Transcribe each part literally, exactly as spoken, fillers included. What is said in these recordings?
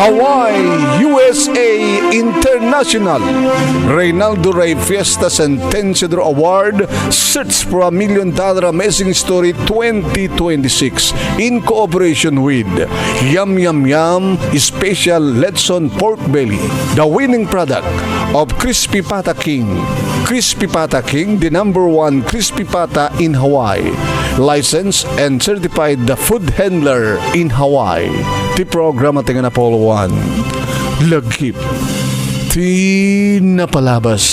Hawaii, U S A International. Reynaldo Rey Fiesta Sentenciador Award, Search for a Million Dollar Amazing Story twenty twenty-six in cooperation with Yum Yum Yum Special Lechon Pork Belly, the winning product of Crispy Pata King. Crispy Pata King, the number one crispy pata in Hawaii. Licensed and certified the food handler in Hawaii. Ti programa ti nga napulwan. Lagip ti napalabas.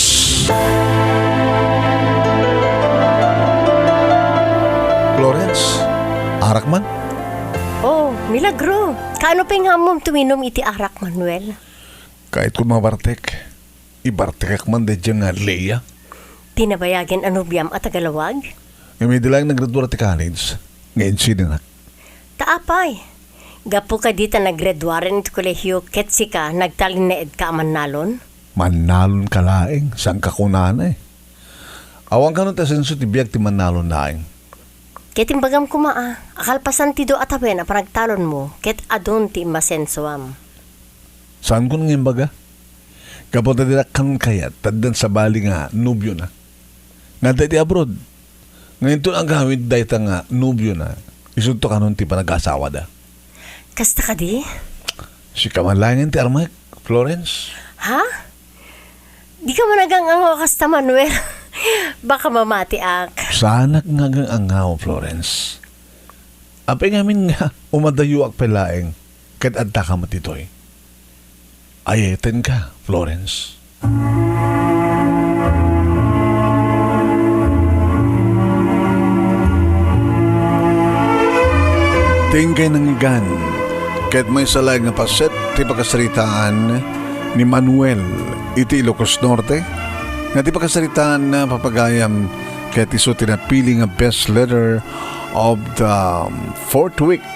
Florence, arak man? Oh, milagro. Kaano pay nga ammom tuminom iti arak, Manuel? Kayatko mabartek. Ibartekak man daydiay nga Lea. Ti nabayagen a nobiam a tagalawag? Ngem idi laeng naggraduar ti college, nga insidinak. Ta apay, gapu kadi ta naggraduaren ti kolehiyo ket sika nagtalinnaedka a mannalon? Mannalonka laeng, saanka kunana eh. Awan kano ti asenso ti biag ti mannalon laeng. Ket imbagam koma a, akalpasan ti dua a tawen a panagtalonmo, ket adun ti immasensoam. Saankon nga imbaga? Gapu ta dinak kanon kayat, ta addan sabali nga nobiona. Nga adda iti abroad. Nga inton agawid dayta nga nobiona, isunto kanon ti panagasawada. Kasta kadi? Sika man laengen ti armek, Florence. Ha? Dika man agang-angaw a kasta, Manuel. Baka mamatiak. Saanak nga agang-angaw, Florence. Apay ngamin nga umadayoak pay laeng ket adda ka met ditoy. Ayatenka, Florence. Ti inkay nanggan, ket maysa laeng nga paset ti pakasaritaan ni Manuel iti Ilocos Norte, nga ti pakasaritaanna, papagayam, ket isu ti napili nga best letter of the fourth week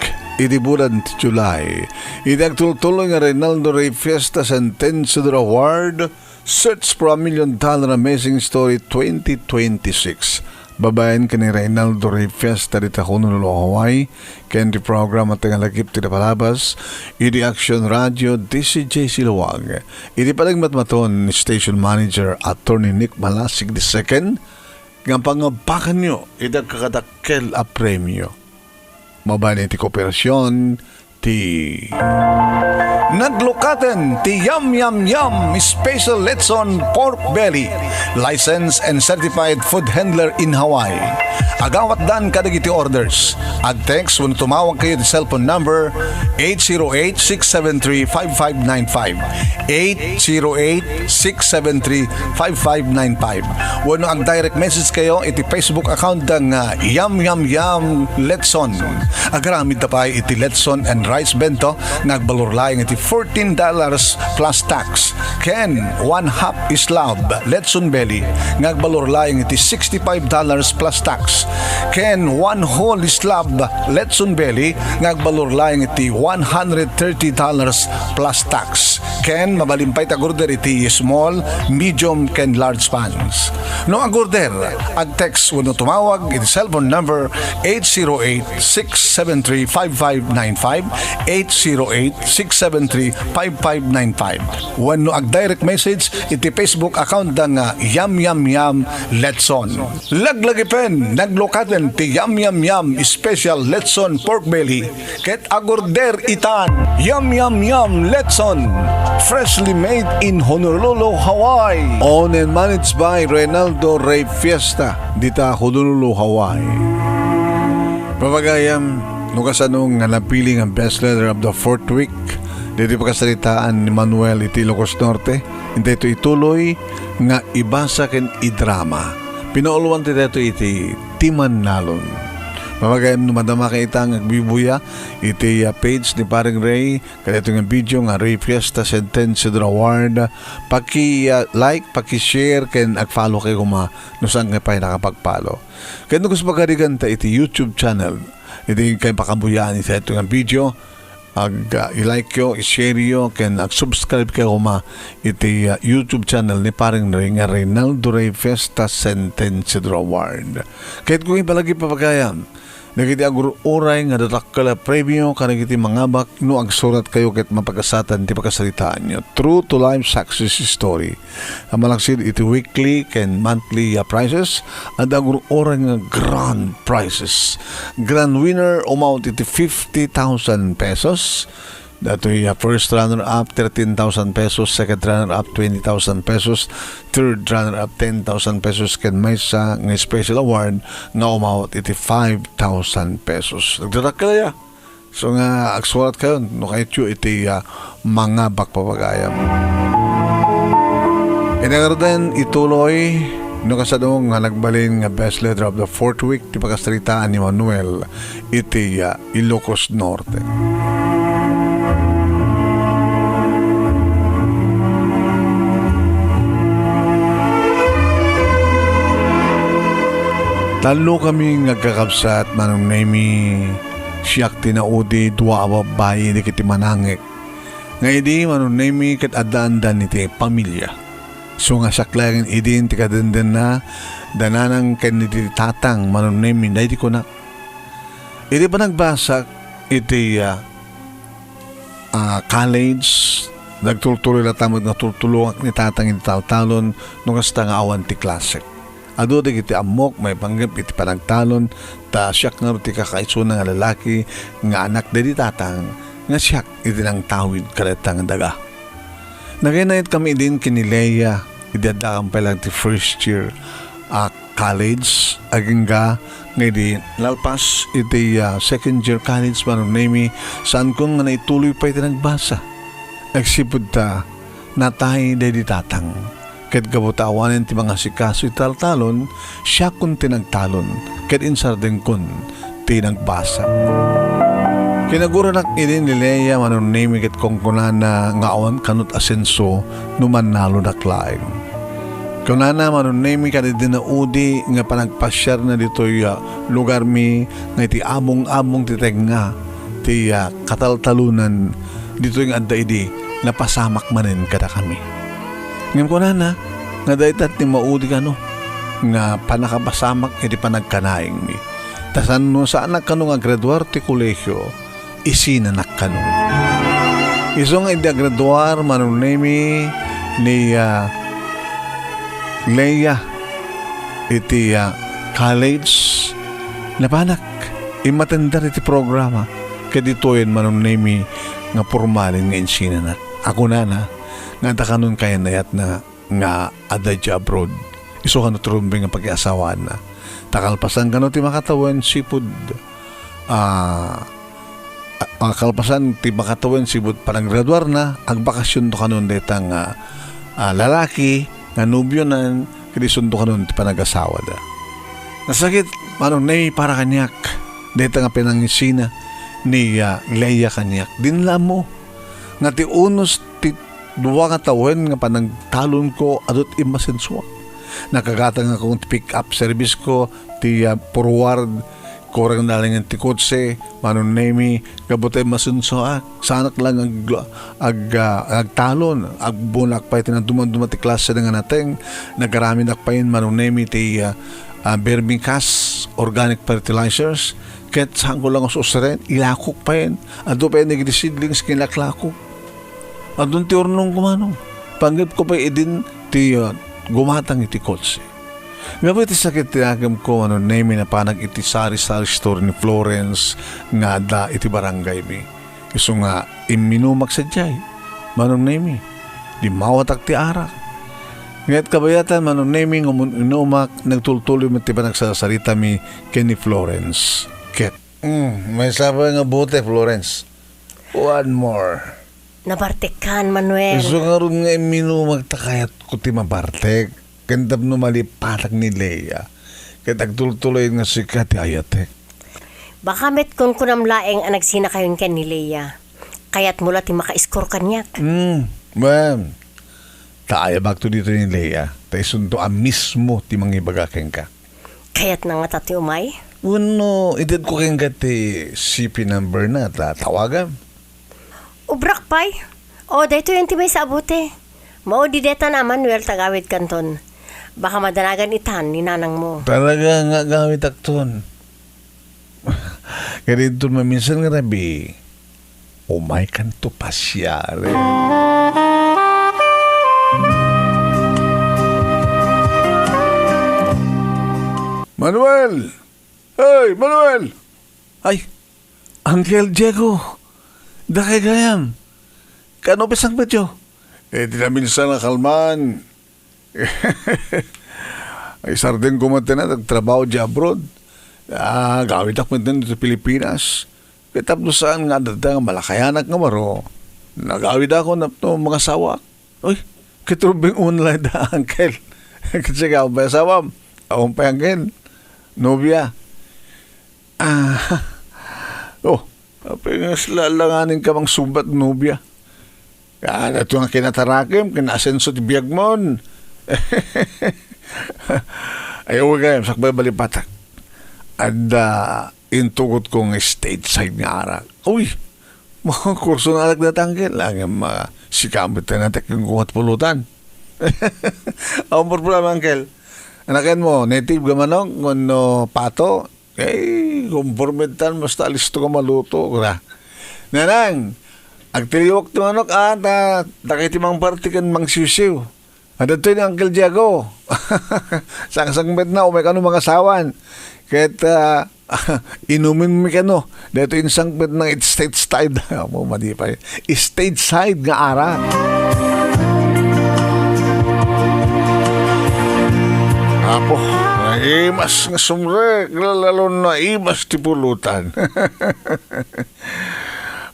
iti bulan ti July. Iti agtultuloy nga Reynaldo Rey Fiesta Sentenciador Award, Search for a Million Dollar Amazing Story twenty twenty-six. Babaen ken ni Reynaldo Rey Fiesta dita Honolulu, Hawaii, ken ti programa ti nga lagip ti napalabas, idi Action Radio, D C J Siluag. Idi panagmatmaton ni Station Manager Attorney Nick Malasig the second, nga pangabakanyo iti agkakadakkel a premio. Mabaen iti kooperasyon ti naglukaten ti Yum Yum Yum Special Lechon Pork Belly, licensed and certified food handler in Hawaii. Agawatdan kadagiti orders. Ag-text wenno tumawag kayo ti cellphone number eight zero eight, six seven three, five five nine five. Eight zero eight, six seven three, five five nine five. Wenno ag-direct message kayo iti Facebook account da nga Yum Yum Yum Letson. Agaramid ta pay iti Letson and Rice Bento nga agbalor laeng iti fourteen dollars plus tax. Ken one half slab Letson belly nga agbalor laeng iti sixty-five dollars plus tax. Ken one whole slab Letson belly nga agbalor laeng iti one hundred thirty dollars plus tax. Ken mabalin pay ti ag-order iti small, medium, ken large pans. No ag-order, ag-text wenno tumawag iti cellphone number eight zero eight, six seven three, five five nine five, eight zero eight, six seven three, five five nine five. Wenno ag-direct message iti Facebook account da nga Yum Yum Yum Letson. Laglagipen, naglukaten ti Yum Yum Yum Special Letson Pork Belly ket ag-order itan. Yum Yum Yum Letson, freshly made in Honolulu, Hawaii. Owned and managed by Reynaldo Rey Fiesta, dita Honolulu, Hawaii. Papagayam, no kasano nga napili nga best letter of the fourth week, ditoy pakasaritaan ni Manuel iti Ilocos Norte, intay to ituloy nga ibasa ken idrama. Pinauluan ti daytoy iti Ti Mannalon. Mamagayam no madama kay ita nga agbibuya iti, ah, page ni Paring Ray, kadaytoy nga video nga Ray Fiesta Sentenciador Award. Paki, ah, like, paki-share, ken ag-follow kayo koma no saan kayo pay nakapag-follow. Ken no gusto pagarigan ta iti YouTube channel, iti kay pakabuyaan iti daytoy nga video, ag, ah, i-like yo, i-share yo, ken ag-subscribe kayo koma iti, ah, YouTube channel ni Paring Ray nga Reynaldo Ray Fiesta Sentenciador Award. Ket kung ipalagi papagayam, dagiti agur-uray nga dakkel a premio kadagiti mangabak no agsuratkayo ket mapagasaten ti pakasaritaanyo. True to life success story. A malaksid iti weekly ken monthly, ah, prizes, adda agur-uray nga grand prizes. Grand winner umawat iti fifty thousand pesos. Datoy, ah, first runner-up, thirteen thousand pesos, second runner-up, twenty thousand pesos, third runner-up, ten thousand pesos, ken maysa nga special award nga umawat iti five thousand pesos. Nagdadakkel aya. So nga, agsuratkayo no kayatyo iti, ah, mangabak, papagayam. Iti ngaruden, ituloy, no kasano nga nagbalin nga best letter of the fourth week ti pakasaritaan ni Manuel iti, ah, Ilocos Norte. Tallo kami nga agkakabsat, Manong Nemi. Siak ti naudi, dua a babbai dagiti manangek. Nga idi, Manong Nemi, ket addaandan iti pamilia. So nga siak laengen idin ti kadendenna, da nanang ken ni tatang, Manong Nemi, daydi kunak. Idi panagbasak iti, ah, ah, college, nagtultuloy latta met nga tultulongak ni tatang iti taltalon no kasta nga awan ti klasek. Adu dagiti ammok maipanggep iti panagtalon, ta siak ngarud ti kakaisuna nga lalaki nga anak daydi tatang nga siak iti nangtawid kadayta nga daga. Nagaynayatkami idin ken ni Leia idi addakam pay lang ti first year a college, agingga nga idi nalpas iti, ah, second year college, Manong Nemi, saankon nga naituloy pay ti nagbasa. Agsipud ta natay daydi tatang. Ket gapu ta awanen ti mangasikaso iti taltalon, siakon ti nagtalon, ket insardengkon ti nagbasa. Kinaguranak idi ni Leia, Manong Nemi, ket kunkunana nga awan kanot asenso no mannalonak laeng. Kunana, Manong Nemi, kadagiti naudi nga panagpasiarna ditoy, ah, lugarmi nga iti abong-abong ti tengnga ti, ah, kataltalonan ditoy nga adda idi napasamak manen kadakami. Ngem kunana nga dayta ti maudi kano nga pannakapasamak iti panagkanaengmi. Ta saan no saanak kano nga agraduar ti kolegio, isinanak kano. Isu nga idi agraduar, Manong Nemi, ni, ah, Leia iti, ah, college, napanak, immatender iti programa, ket ditoyen, Manong Nemi, nga pormalin nga insinanak. A kunana nga adda kanon kayannayatna nga adda idiay abroad. Isu kano ti rumbeng nga pakiasawaanna. Ta kalpasan kano ti makatawen sipud, ah, ah, kalpasan ti makatawen sipud panaggraduarna, agbakasionto kanon dayta nga, ah, lalaki nga nobionan, ket isunto kanon ti panagasawada. Nasakit, Manong Nemi, para kaniak, dayta nga pinangisina ni, ah, Leia kaniak. Dina la ammo nga ti unos ti dua nga tawen nga panagtalonko adu ti immasensoak. Nakagatangakon ti pick-up service ko, ti, ah, forward, kurang na laengen ti kotse, Manong Nemi, gapu ta immasensoak. Saanak lang ag-, ag-, ah, agtalon, agbunak pay ti nadumaduma ti klase nga nateng, nagaramidak pay, Manong Nemi, ti, ah, ah, vermicast, organic fertilizers, ket saanko lang us-usaren, ilakok pay, adu pay dagiti seedlings, kinlaklakok. Adun ti urnongko, Manong. Panggepko pay idin ti, ah, gumatang iti kotse. Gapu iti sakit ti nakemko, Manong Nemi, napanak iti sari-sari store ni Florence nga adda iti barangaymi. Isu nga imminumak sadiay, Manong Nemi. Dimmawatak ti arak. Ngem kabayatan, Manong Nemi, nga umon-inumak, nagtultuloy met ti panagsasaritami ken ni Florence. Ket, mm, maysa pay nga bote, Florence. One more. Nabartekkan, Manuel. Isu ngarud nga imminumak ta kayatko ti mabartek. Ken tapno malipatak ni Leia, ket agtultuloyen nga sika ti ayatek. Baka met kunkunam laeng a nagsinakayon ken ni Leia. Kayatmo la ti maka-score kaniak. Hmm, wen. Ta ayabakto ditoy ni Leia. Ta isunto a mismo ti mangibaga kenka. Kayatna ngata ti umay? Wenno, itedko kenka ti C P number na, ta tawagam. Ubrak pay. O, daytoyen ti maysa a bote. Maudi daytan a Manuel ta agawidkanton. Baka madanagan itan ni nanangmo. Talaga nga agawitakton. Ket inton maminsan nga rabii, umaykanto pasiaren. Manuel! Hey, Manuel! Ay, Uncle Diego! Dakay gayam! Kano pay sangpetyo? Eh, di naminsan nga kalman. Ay, sardengko met ti nagtrabaho di abroad. Ah, agawidak met ti Pilipinas. Ket tapno saan nga adda nga malakayanak nga baro, nagawidakon tapno mangasawak. Uy, ket rumbeng-una laeng da, uncle. Ket sika, awan pay asawam? Awan pay, uncle? Nobia? Ah, oh, apay nga sila langanin ka mangsungbat nobia? Ah, daytoy nga kinatarakem, kinaasenso ti biagmon. Ay, uy, gayam, sakbay balipatak. Adda intugotko nga stage side nga arak. Uy, makurso na arak data, uncle. Ngem, ah, sika met ti natek nga pulutan. Awan problema, uncle. Anaken mo, native nga manok, wenno pato? Eh, komporme tan, basta alisto ka maluto, kara. Nanang, agtiliwak ti manok, ah, ta, dakay ti mangparti ken mangsiwsiw. Adda daytoy ni Uncle Diego. Sangsangpetna, umay kano mangasawan. Ket, ah, inumenmi kano. Daytoy insangpetna nga stage side. Apo, madi pay. Stage side nga arak. Apo, naimas nga sumrek, lalo naimas ti pulutan.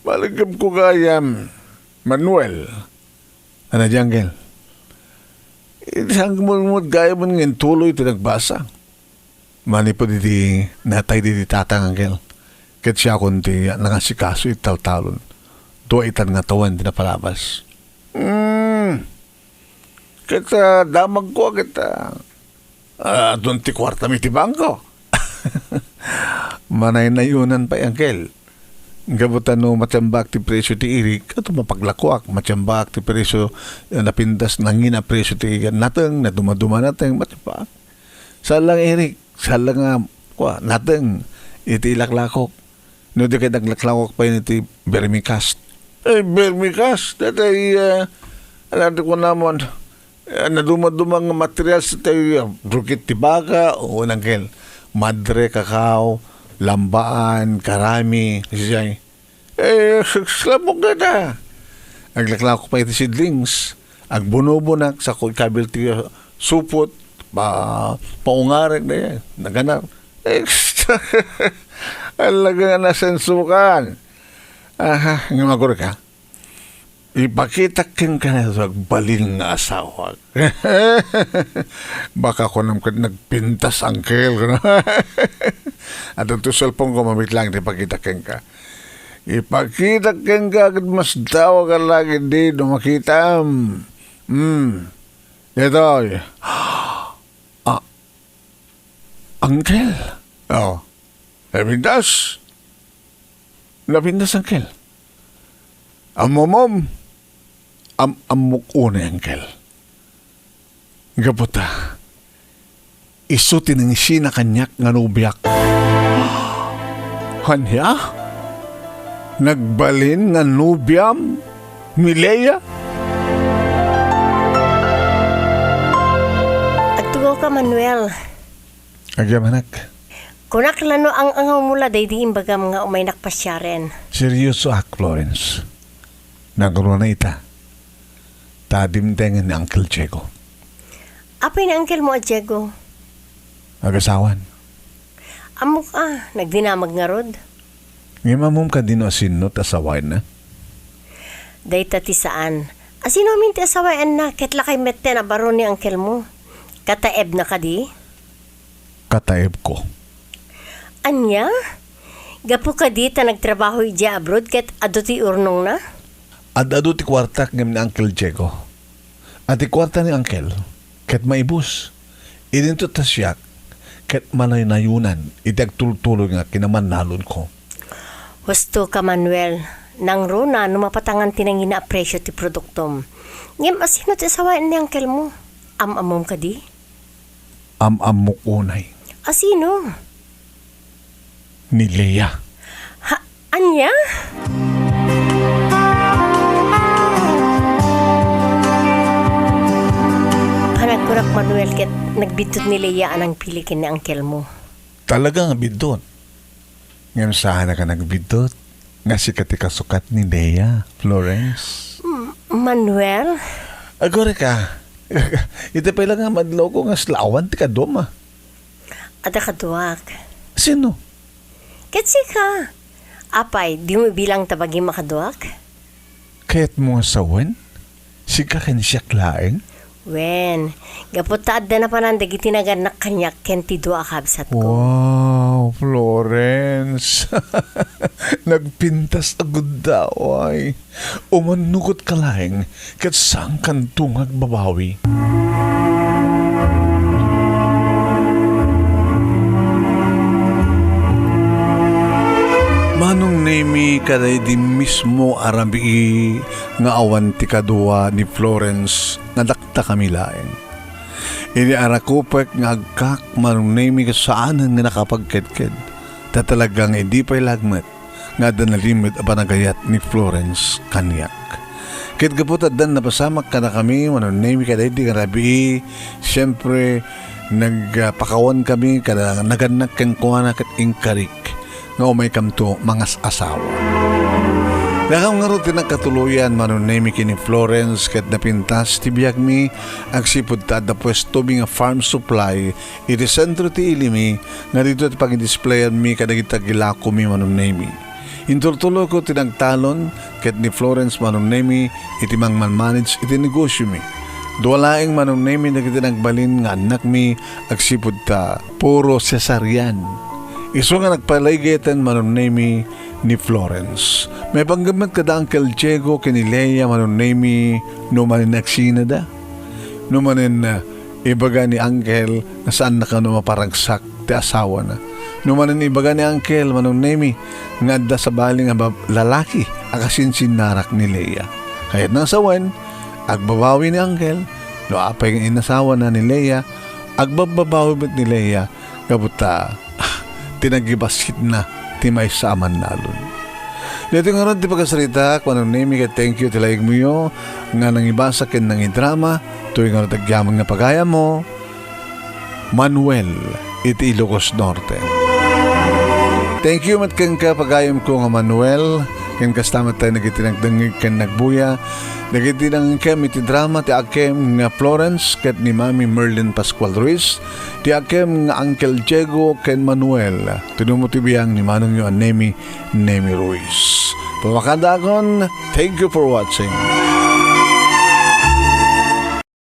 Malagipko gayam, Manuel. Ania, uncle? Iti saan mo met gayam nga intuloy ti nagbasa? Manipud iti natay diti tatang, uncle, ket siakon ti nangasikaso iti taltalon. Dua itan nga tawen ti napalabas. Hmm. Ket, ah, damagko, ket, ah, ah, adun ti kuartam iti bangko. Manaynayonan pay, uncle. Gapu ta no matiambaak ti presio ti irik, adda mapaglakoak, matiambaak ti presio, eh, napintas, nangina presio ti nateng, nadumaduma nateng, matiambaak. Saan la nga irik, saan la nga, kua, nateng, iti ilaklakok. No di ket naglaklakok pay iti vermicast. Eh, vermicast, daytoy, eh, ano ti kunamon? Eh, nadumaduma nga materials, daytoy, eh, rukit ti baka, o nangkel, madre, kakao, lambaan, karami, siya. Eh, s-, s-, lamok dayta. Aglaklakok pay iti seedlings. Agbunubonak, sako ikabil ti, uh, supot, pa-, paungarek, dayta. Naganak. Eh, talaga nga nasensukan. Aha, nga magurka. Ipakitak kenka daytoy agbalin nga asawak. Baka kunam ket nagpintas, uncle, kuno. Adda ti cellphone ko, mamit lang ti ipakitak kenka. Ipakitak kenka ket masdaawak a lagi di no makitam. Hmm. Daytoy. Ah, uncle. Oh. Napintas? Napintas, uncle. Ammom, am-, ammok unay, uncle. Gapu ta, isu ti nangisina kaniak nga nobiak. Ania? Nagbalin nga nobiam, Milea? Agtugaw ka, Manuel. Agyamanak. Kunak la no ang-angawmo la daydi imbagam nga umaynak pasiaren. Seriosoak, Florence. Nangruna ita. Ta dimtengen ni Uncle Diego. Apay ni uncle mo a Diego? Agasawan. Ammok a, nagdinamag ngarud. Ngem ammom kadi no asino ti asawaenna? Dayta ti saan. Asino amin ti asawaenna, ket lakay metten a baro ni uncle mo? Kataebna kadi? Kataebko. Ania? Gapu kadi ta nagtrabaho idiay abroad ket adu ti urnongna? Ad-adu ti kuartak ngem ni Uncle Diego. A ti kuarta ni Uncle, ket maibus. Idinto ta siak, ket manaynayonan iti agtultuloy nga kinamannalonko. Husto ka, Manuel. Nangruna no mapatangan ti nangina a presio ti produktom. Ngem asino ti asawaen ni uncle mo? Am-ammom kadi? Am-ammok unay. Asino? Ni Lea. Ya? Panagkunak, Manuel, ket nagbiddut ni Lea a nangpili ken ni angkelmo. Talaga nga biddut. Ngem saan a ka nagbiddut nga sika ti kasukat ni Lea, Florence? M-, Manuel? Agurayka. Iti pay la nga madlawko nga awan ti kaduam. Adda kaduak. Sino? Ket sika. Apay, dimo ibilang ta bagim a kaduak? Kayatmo nga sawen? Sika ken siak laeng? Wen, gapu ta adda napanan dagiti nagannak kaniak ken ti dua a kabsatko. Wow, Florence! Nagpintas a gundaway. Umannukotka laeng, ket saankanto nga agbabawi. Manong Nemi, kadaydi mismo a rabii nga awan ti kadua ni Florence nga dakdakami laeng. Idi arakupek nga agkak, Manong Nemi, kasaanen nga nakapagkedked. Ta talaga nga idi pay laeng met nga adda nalimed a panagayat ni Florence kaniak. Ket gapu ta addan napasamak kadakami, Manong Nemi, kadaydi nga rabii, siempre, nagpakawankami kada nagannak kenkuana ket inkarik nga umaykamto mangas-asawa. Dakam ngarud ti nagkatuloyan, Manong Nemi, ken ni Florence, ket napintas ti biagmi agsipud ta adda puestomi nga farm supply iti sentro ti ilimi nga ditoy ti pangidisplayanmi kadagiti agilakomi, Manong Nemi. Inturtuloyko ti nagtalon ket ni Florence, Manong Nemi, iti mangmanmanage iti negosiomi. Dua laeng, Manong Nemi, dagiti nagbalin nga annakmi agsipud ta puro cesarean. Isu nga nagpaligeten, Manong Nemi, ni Florence. Maipanggep met kada Uncle Diego ken ni Lea, Manong Nemi, no manen agsinada. No manen, ah, ibaga ni Uncle nga saanna kano maparagsak ti asawana. No manen ibaga ni Uncle, Manong Nemi, nga adda sabali nga bab-, lalaki a kasinsinnarak ni Lea. Kayatna nga sawen, agbabawi ni Uncle. No apay nga inasawana ni Lea, agbabbabawi met ni Lea, gapu ta, ah, ti nagibasketna ti maysa a mannalon. Daytoy ngarud ti pagasaritaak, Manong Nemi, ket thank you ti laigmoyo nga nangibasa ken nangidrama. Toy ngarud agyaman nga pagayammo, Manuel, iti Ilocos Norte. Thank you met kenka, pagayamko nga Manuel, ken kasta met tayo nagiti nagdengngeg ken nagbuya dagiti nangkem iti drama ti Akem nga Florence ket ni Mami Merlin Pascual Ruiz, ti Akem nga Uncle Diego ken Manuel, ti dumo ti biang ni manongyo a Nemi, Nemi Ruiz. Pamakadakon, thank you for watching.